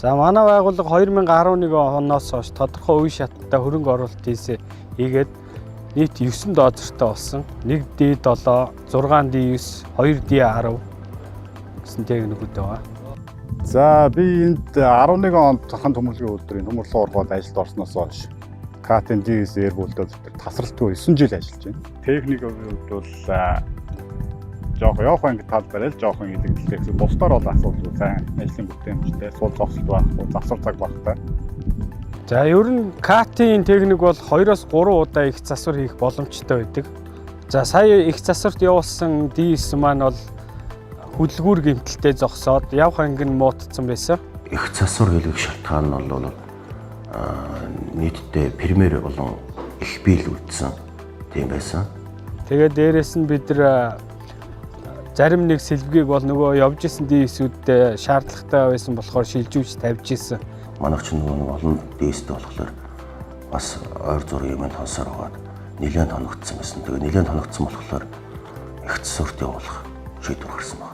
За, манай байгууллага 2011 оноос хойш тодорхой үе шаттай хөрөнгө оруулалт хийгээд нийт 9 доозертой болсон. 1D7, 6D9, 2D10 гэсэн техникүүд байгаа. За, би энд 11 онд Хан төмөрлөгийн үйлдвэрийн төмөрлөө ургаад ажилд орсноос хойш КАТ-ын DS Air бульдозер дээр тасралтгүй 9 жил ажиллаж байна. Техникийн хувьд бол жоох явах анги тал барайл жоохон илэгдэлтэй гэсэн, бусдаар бол асуудалгүй, сайн ажлын бүтээмжтэй, сул зогсолт байхгүй, засвар цаг багтай. За, ер нь КАТ-ын техник бол 2-оос 3 удаа их засвар хийх боломжтой байдаг. За, сая их засварт явуулсан DS маань бол хөдөлгүүр гэмтэлтэй зогсоод явх анги нь муутцсан байсан. Их засвар хийлгэх шалтгаан нь бол нийтдээ премьер болон их биел үлдсэн тийм байсан. Тэгээд дээрэс нь бид нар зарим нэг сэлбэгийг бол нөгөө явж исэн DS-үүдтэй шаардлагатай байсан болохоор шилжүүлж тавьж исэн. Манайх ч нөгөө нэг олон DS-тэй болохоор бас ойр зургийн юм тонсоор байгаад нэлээд тоногдсон байсан. Тэгээд нэлээд тоногдсон болохоор их засварт явуулах шийдвэр гарсан байна.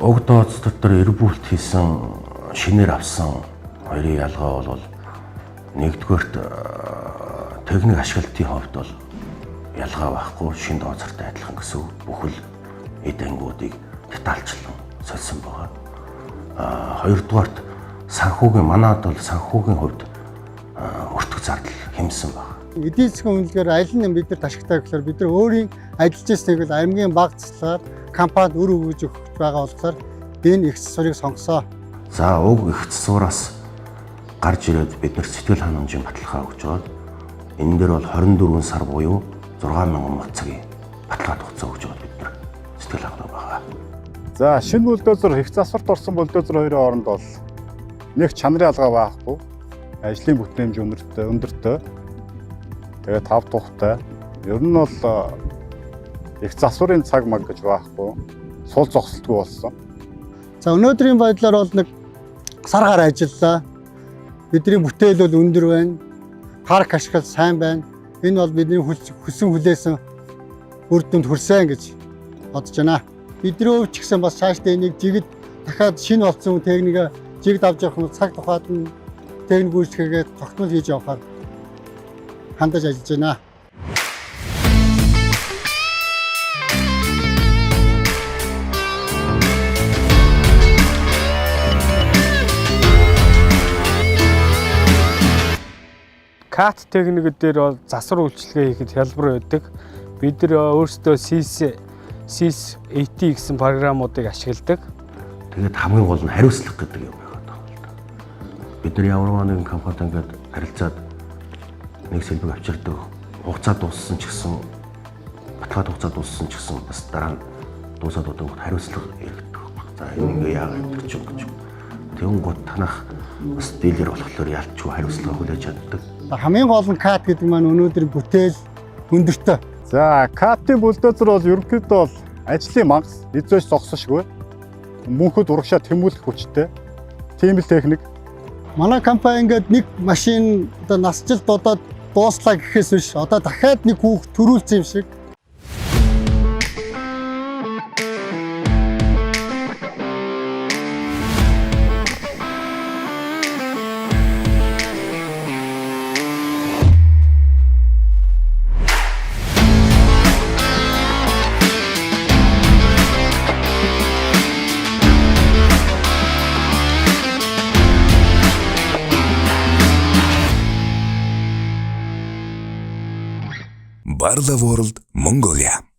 Уг дооц дотор эрбүүлт хийсэн, шинээр авсан хоёрын ялгаа бол нэгдүгээрт техник ашиглалтын хувьд бол ялгаа байхгүй, шинэ дооцортой адилхан гэсэн үг. Бүхэл эд ангиудыг детальчлан сольсон байгаа. Хоёрдугаарт санхүүгийн, манад бол санхүүгийн хувьд өртөг зардал хэмнэсэн байна. Эдийн засгийн үнэлгээгээр аль нь бид нар ашигтай гэхээр бид нар өөрийн ажиллаж байсныг л аймгийн баг заслагаар компанид үр өгөөж өгөх байгаа болохоор энэ их засварыг сонгосоо. За, уг их засвараас гарч ирээд бид нар сэтгэл ханамжийн баталгаа өгч байгаа. Энэ дээр бол 24 сар буюу 6000 мод цагийн баталгаа хугацаа өгч байгаа, бид нар сэтгэл ханамж байгаа. За, шинэ бульдозер, их засварт орсон бульдозер хоёрын хооронд бол нэг чанарын ялгаа байхгүй. Ажлын бүтээмж өндөртэй. Тэгээд тав тухтай. Ер нь бол их засварын цаг маг гэж байхгүй. Сул зогсолтгүй болсон. За, өнөөдрийн байдлаар бол нэг сар гар ажиллалаа. Бидний бүтээл бол өндөр байна. Парк ашиглалт сайн байна. Энэ бол бидний хүссэн хүлээсэн үр дүнд хүрсэн гэж бодож байна. Бидний хувьд ч гэсэн бас цаашдаа энийг жигд дахиад шинэ болсон техникээ жигд авч явах нь цаг тухайд нь техник үйлчлэгээ тогтмол хийж явахаар хандаж ажиллаж байна. КАТ техникүүд дээр бол засвар үйлчилгээ хийхэд хялбар байдаг. Бид нар өөрсдөө SIS SIS AT гэсэн програмуудыг ашигладаг. Тэгээд хамгийн гол нь хариуцлага гэдэг юм байгаад байгаа юм л да. Бид нар ямар нэгэн компанид ингээд харилцаад нэг сэлбэг авчирдаг, хугацаа дууссан ч гэсэн, баталгаа хугацаа дууссан ч гэсэн бас дараа нь дуусаад удаа хариуцлага иргэдэг. За, энэ ингээ яагаад гэдэг ч юм гэж. Тэгэн гот танах бас дилер болохоор ялчгүй хариуцлага хүлээж чаддаг. Хамгийн гол нь КАТ гэдэг маань өнөөдөр бүтээл өндөртэй. За, КАТ-ын бульдозер бол ерөнхийдөө бол ажлын мангас, эзэж зогсошгүй. Мөнхөд урагшаа тэмүүлэх хүчтэй. Тийм л техник. Манай компани ингээд нэг машин одоо насжилт одоо дууслаа гэхээс биш, одоо дахиад нэг хүүхд төрүүлсэн юм шиг. Barla World Mongolia.